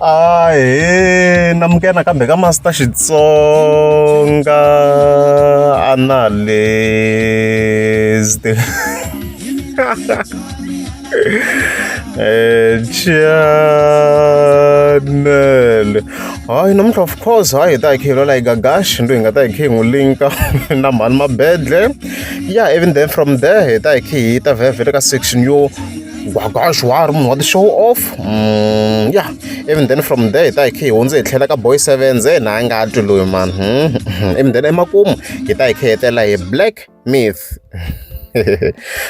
Ahee namukela nakambe ka Master Xitsonga Analyst channel hayi namuntlha of course hayi hi ta hi khe hi lwela hi gagash ndo hi nga ta hi khe hi n'wi linka na mhani mabedle ya even then from there hi ta hi khe hi ta vhevhele ka section yo Gwagwash wa ha ri munhu wa ti-show off ya even then from there hi ta hi khe hi hundze hi tlhela ka boy sevens na a nga twi loyi mani even then emakumu hi ta hi khe hetelela hi black myth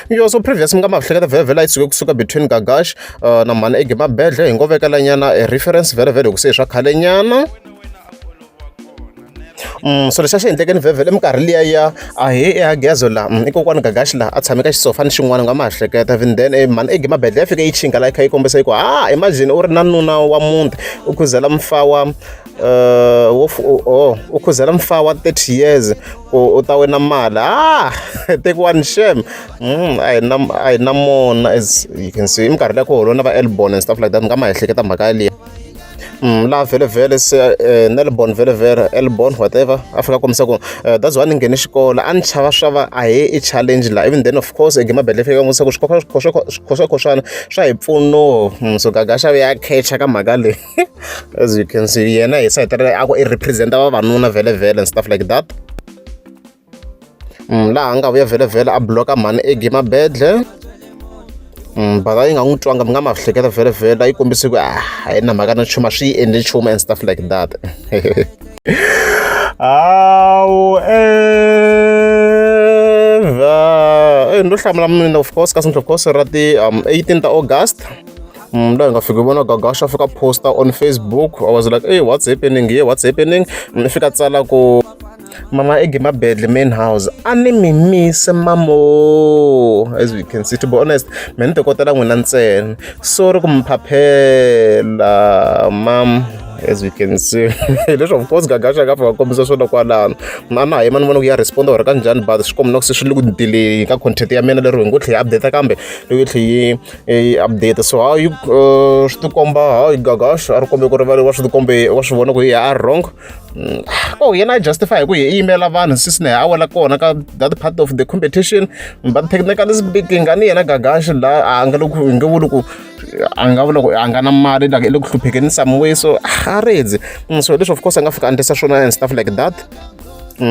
yo so previous mi nga ma hleketa vhele vhele a yi suke kusuka between gagash na mhani ege mabedle hi ngo vekela nyana e reference vhele vhele hi ku se hi swa khale nyana So lexi a xi endlekeni vhevhele minkarhi liya ya ahee eHagezo la i kokwani Gagashi la a tshame ka xisofani xin'wana u nga ma hleketa even then mhani Eggy Mabedla ya fika yi chinga la yi kha yi kombisa yi ku ha imagine u ri na nuna wa muti u khuzela mufawa wo oh u khuzela mufawa 30 years ku u ta wina mali ah tekiwani shem a hi na a hi na mona as you can see i minkarhi liya ku holiwa na va Elbon and stuff like that mi nga ma ehleketa mhaka yaliya. Laha vhele se Nelbon vhele Elbon whatever a fika a kombisa ku that's why ni nghene xikolo a ni chava swa va ahee i challenge la even then of course Gima Bedla yi fika yi kombisa ku swikhokhoswana swa hi pfuno so Gagash a vuya a catch-a ka mhaka leyi as you can see yena hi sayiti ra a ku i represent-a vavanuna vhele and stuff like that. Laha a nga vuya vhele a block-a mhani Eggy Mabedle but a yi nga n'wi twanga mi nga ma hleketa vhele a yi kombise ku a yi na mhaka na nchumu a swi yi endli nchumu and stuff like that. However no hlamula mina of course kasi of course ra ti 18 ta August laha hi nga fika hi vona Gagash a fika posta on Facebook I was like hey what's happening here what's happening i fika tsala ku Mama Eggy Mabedle main house a ni mi mise mamo as we can see to be honest me ni tikotela n'wina ntsena sorry ku mi phaphela mam as we can see hi leswi of course Gagash a nga fika kombisa swona kwalano a na ha yima ni vona ku ya respond or ka njhani but swi komba na ku se swi le ku delay ka content ya mina lero hi ngo tlhe yi update kambe loko yi tlhe yi yi update so hayi swi tikomba hayi Gagash a ri kombe ku rivariwa swi tikombe wa swi vona ku yi a wrong ko yena a justify hi ku hi yimela vanhu since na a wela kona ka that part of the competition but technically speaking a ni yena Gagash la a nga le ku hi nge vuli ku a nga vula ku a nga na mali like i le ku hluphekeni some way so a redzi so leswi of course a nga fika a endlisa swona and stuff like that.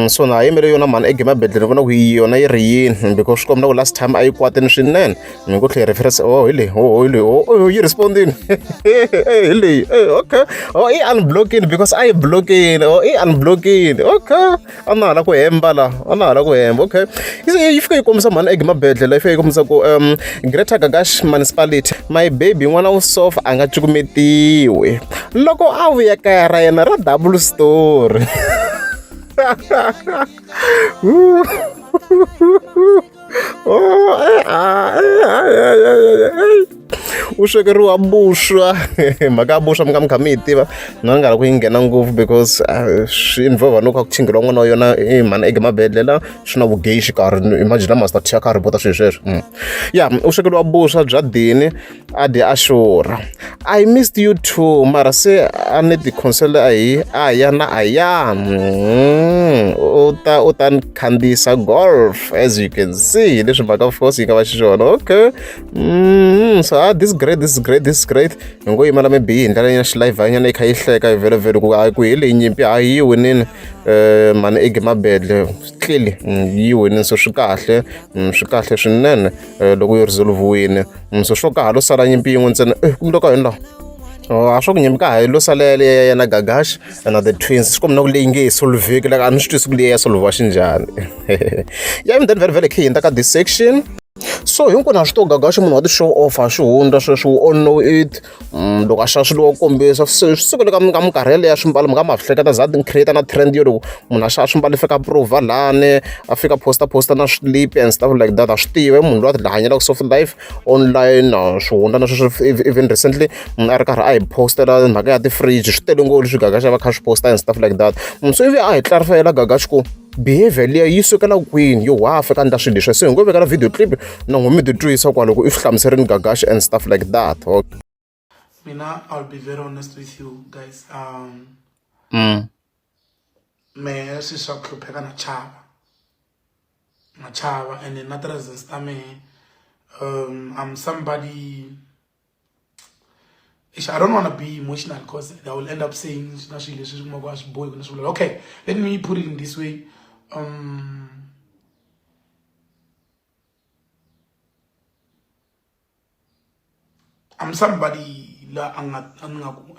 So na ha yimele yona mhani Eggy Mabedle ni vona ku yona yi ri yini because swi komba ku last time a yi kwatini swinene ni ngo tlhela reference oh hi leyi oh hi leyi oh, oh yi respondini hi leyi okay oh i unblockini because a yi blockini oh i unblockini okay a na hala ku hemba la a na hala ku hemba okay yi fika yi kombisa mhani Eggy Mabedle la yi fika yi kombisa ku Greater Gagash Municipality my baby n'wana wu sofa a nga cukumetiwi loko a vuya kaya ra yena ra double story U swekeriwa vuswa mhaka ya vuswa mi nga mi kha mi yi tiva na ni nga lavi ku yi nghena ngopfu because swi involve no kha ku chingheriwa n'wana wa yona i mhani ege mabedle la swi na vugeyi xikarhi imagine master T a kha a report swilo sweswo ya u swekeriwa vuswa bya dini a dya a xurha I missed you too mara se a ni ti console a hi a ya na a ya u ta u ta ni khandziyisa golf as you can see hi leswi mhaka of course yi nga va xiswona okay so ah this is great this is great this is great hi ngo yimela maybe hi ndlela ya xilivha nyana yi kha yi hleka hi vhele ku hayi ku hi leyi nyimpi hayi yi winini mhani Eggy Mabedle clearly yi winini so swi kahle swi kahle swinene loko yi resolve-wini so swo ka ha lo sala nyimpi yin'we ntsena kumbe loko yini lawa oh a swa ku nyimpi ka ha lo sala yaleyo ya yena Gagash na the twins swi komba na ku leyi nge yi solveki like a ni swi twisi ku leyi ya solviwa xinjhani ya then vhele vhele khe hi hundza ka this section so hinkwenu ha swi tiva Gagash munhu wa ti-show off a swi hundza sweswo we all know it loko a xava swilo wa kombisa se swi sukele ka ka minkarhi yaleyo ya swimbalo mi nga ma hleketa za ni create na trend yo loko munhu a xava swimbalo i fika a prova lani a fika posta posta na swilipi and stuff like that a swi tiva i munhu loyi a ti hanyelaka soft life online swi hundza na sweswo even recently munhu a ri karhi a hi postela mhaka ya ti-fridge swi tele ngopfu leswi Gagash a va kha swi posta and stuff like that so ivi a hi clarify-ela Gagash ku behavior liya yi sukela kwini yo wa fika endla swilo leswiya se hi ngo vekela video clip na n'wi mi ti twisa kwaloko i swi hlamuserini Gagash and stuff like that okay. Mina, I'll be very honest with you guys. Mehe swi swa ku hlupheka na chava. Na chava and na ti-reasons ta mehe. I'm somebody I don't want to be emotional because I will end up saying na swilo leswi swi kumaka a swi bohi ku ni swi vula. Okay, let me put it in this way. I'm somebody la a nga a ni nga ku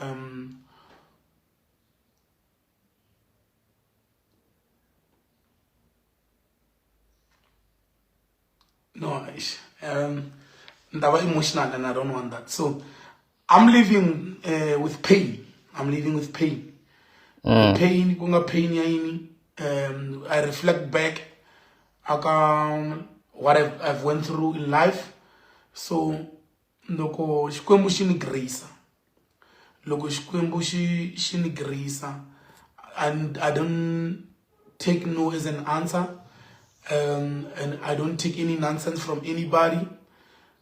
no eish, ni ta va emotional and I don't want that. So I'm living with pain. I'm living with pain. The pain ku nga pain ya yini? I reflect back aka what I've went through in life. So loko Xikwembu xi ni grace, loko Xikwembu xi xi ni grace, and I don't take no as an answer, and I don't take any nonsense from anybody.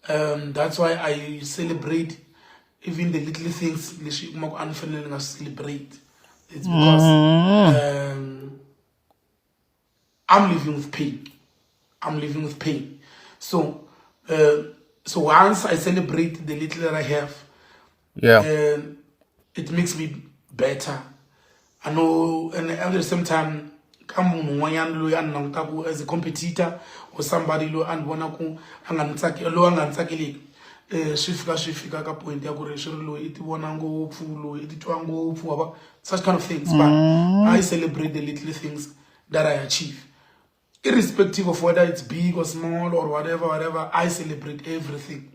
That's why I celebrate even the little things leswi u kumaka a ni fanele ni nga swi celebrate. It's because I'm living with pain. I'm living with pain. So so once I celebrate the little that I have, it makes me better. I know, and at the same time, ka munhu un'wanyana loyi a ni langutaku as a competitor or somebody loyi a ni vonaku a nga ni tsaki, loyi a nga ni tsakeleki, swi fika ka point ya ku ri swi ri loyi i ti vona ngopfu, loyi i titwa ngopfu, wa va such kind of things. But I celebrate the little things that I achieve, irrespective of whether it's big or small or whatever, whatever. I celebrate everything.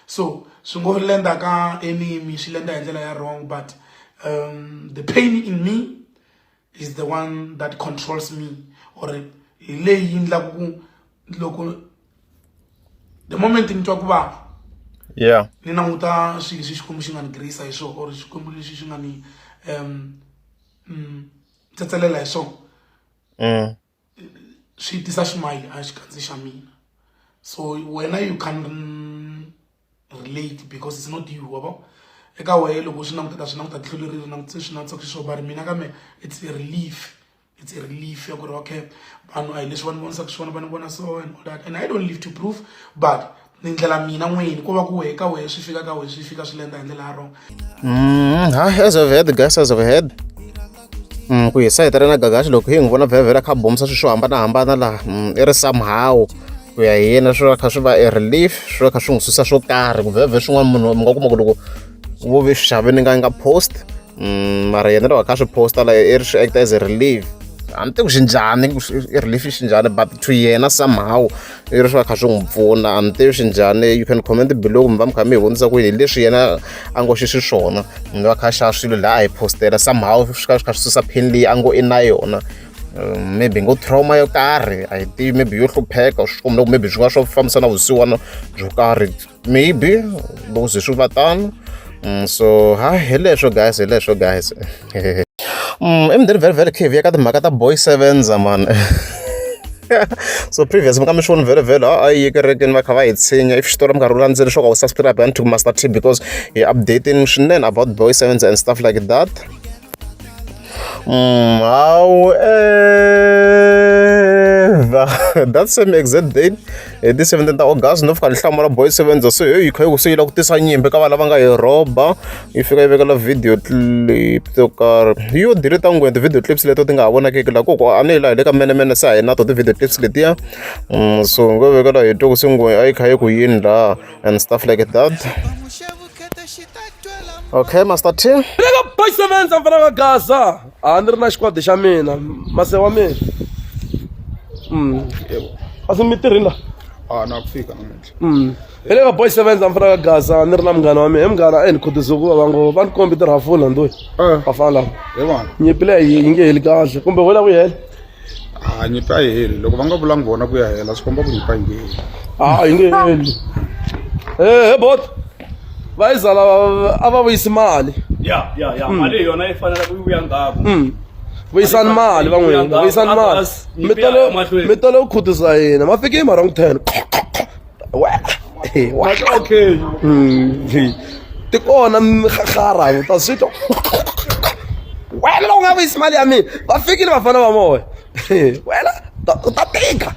So swi ngo lenda ka enemy, swi lenda hi ndlela ya wrong, but the pain in me is the one that controls me, or hi leyi yi endlaku ku loko the moment ni twa ku vava, ni languta swilo leswi Xikwembu xi nga ni grace hi swona, or Xikwembu lexi xi nga ni tsetselela hi swona, swi tisa ximayili a xikandza xa mina. So wena you can relate because it's not you, wa vo eka wehe loko swi languta ta swi languta tihlo leri ri langutise swi langutisa xiswona, but mina kambe it's a relief, it's a relief ya ku ri okay, vanhu a hi leswi va ni vonisaka xiswona, va ni vona so and all that, and I don't live to prove, but ni ndlela mina n'wini ko va ku wehe ka wehe swi fika ka wehe swi fika swi lenda hi ndlela ya wrong. Ha, as I've heard, guys, as I've heard. Ku hi sayiti ra na Gagashi loko hi n'wi vona vhevhela kha bomisa swilo swo hambanahambana laha, i ri somehow ku ya hi yena swi va kha swi va e relief, swi va kha swi n'wi susa swo karhi ku vhevhe swin'wana munhu mi nga kuma ku loko wo ve swi xavini nga nga post, mara yena loko a kha swi posta la i ri swi act as a relief. A ni tivi ku xi njhani i relief xi njhani, but to yena somehow i ri swi va kha swi n'wi pfuna. A ni tivi xi njhani. You can comment below kumbe va mi kha mi hi vonisa ku hi leswi yena a ngo xi xiswona, mi va kha xava swilo laha a hi postela somehow swi kha swi susa pain leyi a ngo i na yona. Maybe ngo trauma yo karhi, a hi tivi, maybe yo hlupheka swi kumbe maybe swi nga swo fambisana na vusiwana byo karhi, maybe loko ze swi va tano. So ha hi leswo guys, hi leswo guys. Emudeni very very khevi ya ka timhaka ta Boy Sevenza man. So previous mi ka mi swi voni vhele vhele a yi kerekeni va kha va hi tshinya. If xitori mi karhi u landzeli swo ka u subscribe and to Master T because hi updating swinene about Boy Sevens and stuff like that. However, that same exact date, hi ti 17 ta August, no fika ni hlamula Boy Sevens se hey, yi kha yi ku se yi lava ku tisa nyimpi ka vanhu lava nga hi rhoba, yi fika yi vekela video clip to karhi yo delete ngwenya ti-video clips leto ti nga ha vonakiki laha ku a ni laha hi le ka menemene se a hi na to ti-video clips letiya. So ngo vekela hi twa ku se ngwenya a yi kha yi ku yini laha and stuff like that. Okay, Master T. Le ka Boy Sevenza mfana ka Gaza. A ni ri na xikwadi xa mina, mase wa mina. Asi mi tirhini la? A na ku fika namuntlha. Hi le ka Boy Sevenza mfana ka Gaza, ni ri na munghana wa mina. He munghana, ni khutuze ku va ngo va ni kombi tirhafula ndoyi. Vafana lava. Hi vona. Nyimpi leyi yi nge heli kahle kumbe wo lava ku yi hela? A nyimpi a yi heli. Loko va nga vulangi vona ku ya hela swi komba ku nyimpi a yi nge heli. A yi nge heli. He bot. Va yi lava a va vuyisi mali. Ya, mali hi yona yi fanele ku vuya ndzhaku. Vuyisani mali van'wini, vuyisani mali. Mi tolo ku khutuza hina. Ma fike hi ma wrong turn. Okay. Ti kona mixaxara ta swi twa. Wena loko u nga vuyisi mali ya mina va fikile vafana va moya. Wena u ta tika.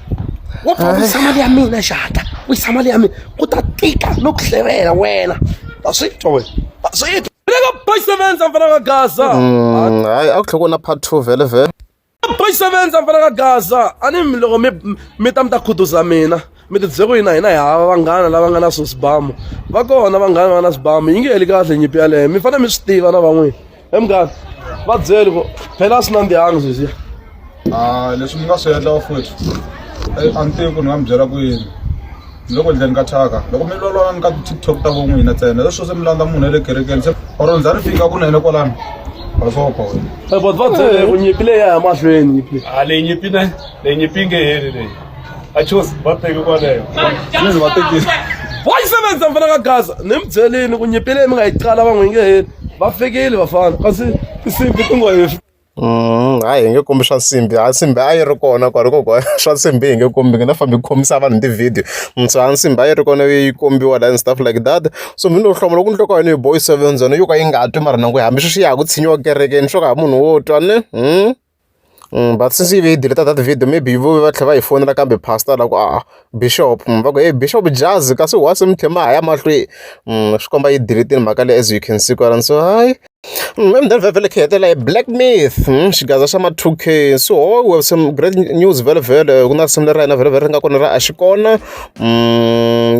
Wo pfa vuyisa mali ya mina xihatla vuyisa mali ya mina ku ta tika no ku hlevela wena. Ta swi twa wena. Ta swi twa. Le ka boy sevenza mfana ka Gaza. Hayi a ku tlhela ku na part 2 vhele vhele. Boy sevenza mfana ka Gaza. A ni mi loko mi mi ta mi ta khutuza mina mi ti byela ku hina hina hi hava vanghana lava nga na swo swibamu. Va kona vanghana va nga na swibamu yi nge heli kahle nyimpi yaleyo mi fanele mi swi tiva na van'wini. He munghana va byeli ku phela a swi nandzihangi sweswiya. A leswi mi nga swi endla bafowethu a ni tivi ku ni nga mi byela ku yini ni le ku endleni ka thyaka loko mi lwalwana ni ka ti-tiktok ta vo n'wina ntsena leswo se mi landza munhu ya le kerekeni se or ni za ni fika kunene kwalano basopa wena. Eh, but va byele ku nyimpi leyi ya ya mahlweni nyimpi leyi. A leyi nyimpi ne leyi nyimpi yi nge heli leyi a chose va teke kwaleyo ni va tekile. Boy sevenza mfana ka Gaza ni mi byelini ku nyimpi leyi mi nga yi qala van'we yi nge heli va fikile vafana kasi tinsimbi ti ngo hi Hayi hi nge kombi swa nsimbi ha nsimbi a yi ri kona kwale ko swa nsimbi hi nge kombi nge na fambi khomisa vanhu ti-video so a nsimbi a yi ri kona yi kombiwa la and stuff like that so mi no hlomula ku ni twa ka yona hi boy seven zona yo ka yi nga twi mara nanguyi hambi sweswi ya ha ku tshinyiwa kerekeni swo ka munhu wo twa ne but since yi ve yi delete that video maybe vo va tlhela va yi fonela kambe pastor la ku a bishop va ku hey bishop jazz kasi why se mi tlhe ma ha ya mahlweni swi komba yi delete mhaka leyi as you can see kwalano so hayi. And then vhele khe hetelela hi Black Myth xigaza xa ma 2K so we have some great news vhele vhele ku na risimu leri ra hina vhele vhele ri nga kona ra a xi kona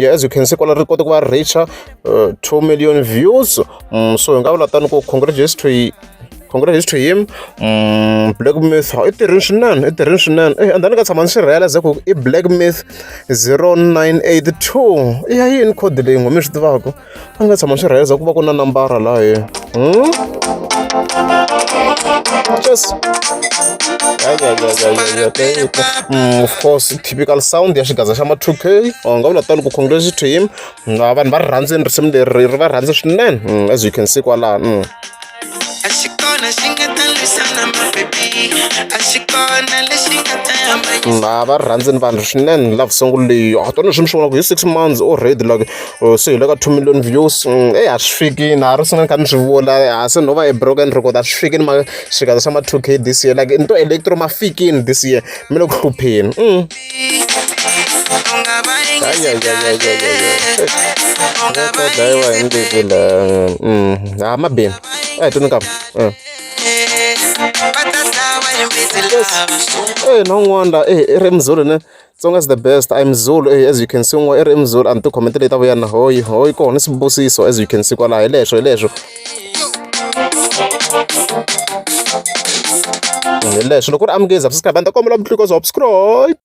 yeah as you can see kwala ri kota ku va reacher 2 million views so hi nga vula tani ku congratulations to congratulations to him Black Myth i tirhini swinene i tirhini swinene and then ni nga tshama ni swi realize ku i Black Myth 0982 i ya yini code leyi n'we mi swi tivaka a nga tshama swi realize ku va ku na nambara laha hi Just of course typical sound ya xigaza xa ma 2K u nga vula tani ku congratulations to him vanhu va ri rhandzini risimu leri ri va rhandze swinene as you can see kwalano. A va rhandzini vanhu swinene love song leyi a tona leswi mi swi vonaka hi 6 months already like se hi le ka 2 million views eyi a swi fiki na ha ri sungula ni kha ni swi vula a se no va e broken record a swi fikini ma xigaza xa ma 2K this year like into electro ma fikini this year mi le ku hlupheni. Dlayiwa hi ndlopfu la ha mabini a hi tweni kambe na un'wana la i ri mzulu ne Tsonga is the best I'm Zulu as you can see un'wana i ri Mzulu a ni ti-comment leti ta vuyana hoyi hoyi kona sibusiso as you can see kwalaho hi leswo hi leswo hi leswo loko u ri amukezi subscribe a ni ta kombela mutluka subscribe.